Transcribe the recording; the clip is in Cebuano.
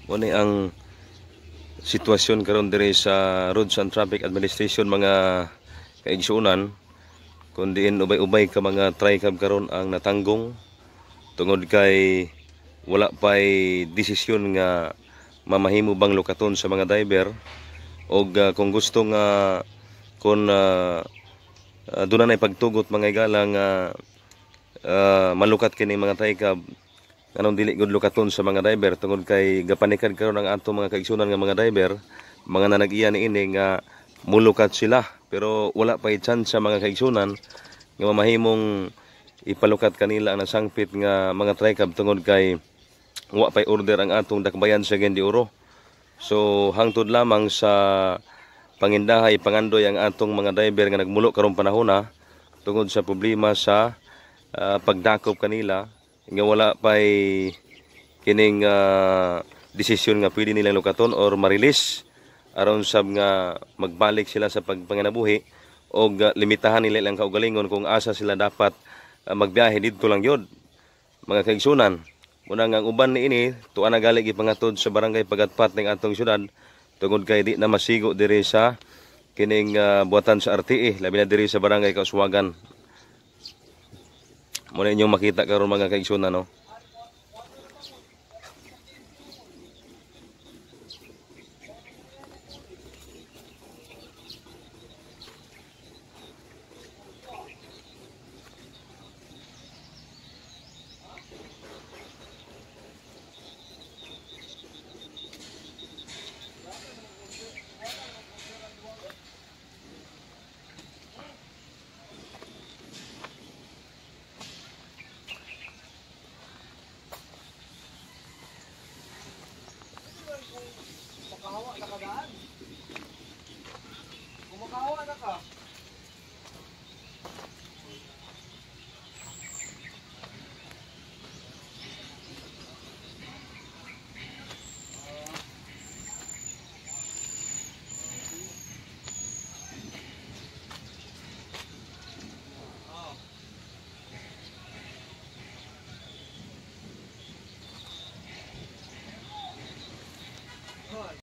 Mao ni ang sitwasyon karon diri sa Roads and Traffic Administration, mga kaigsuonan, kun diin ubay-ubay ka mga tricab karon ang natanggong tungod kay wala pay desisyon nga mamahimo bang lukaton sa mga driver og kung gusto nga kung doon na pagtugot, mga higala, nga malukat kini mga tricab, nganong dili gud lukaton sa mga driver, tungod kay gapanikad karon ang ato mga kaigsunan nga mga driver, mga nanag-iya niini, nga mulukat sila, pero wala pa chance sa mga kaigsunan nga mamahimong ipalukat kanila ang nasangpit nga mga tricab tungod kay wa pay order ang atong dakbayan sa Cagayan de Oro. So hangtod lamang sa pangindahay, pangandoy ang atong mga driver nga nagmulo karong panahona tungod sa problema sa pagdakop kanila nga wala pay kining desisyon nga pwede nilang lukaton or ma-release aron sab nga magbalik sila sa pagpanginabuhi og limitahan nila ilang kaugalingon kung asa sila dapat magbiyahe didto lang gyud, mga kaigsunan. Muna nga ang uban niini tuwa na gali gipangatod sa barangay Pagatpat ning atong syudad tungod kay di na masigo diri sa kining buhatan sa RTA, labi na diri sa barangay Kauswagan. Muna inyong makita karon, mga kaigsunan, no. Makahawa na ka daan. Kung makahawa na ka.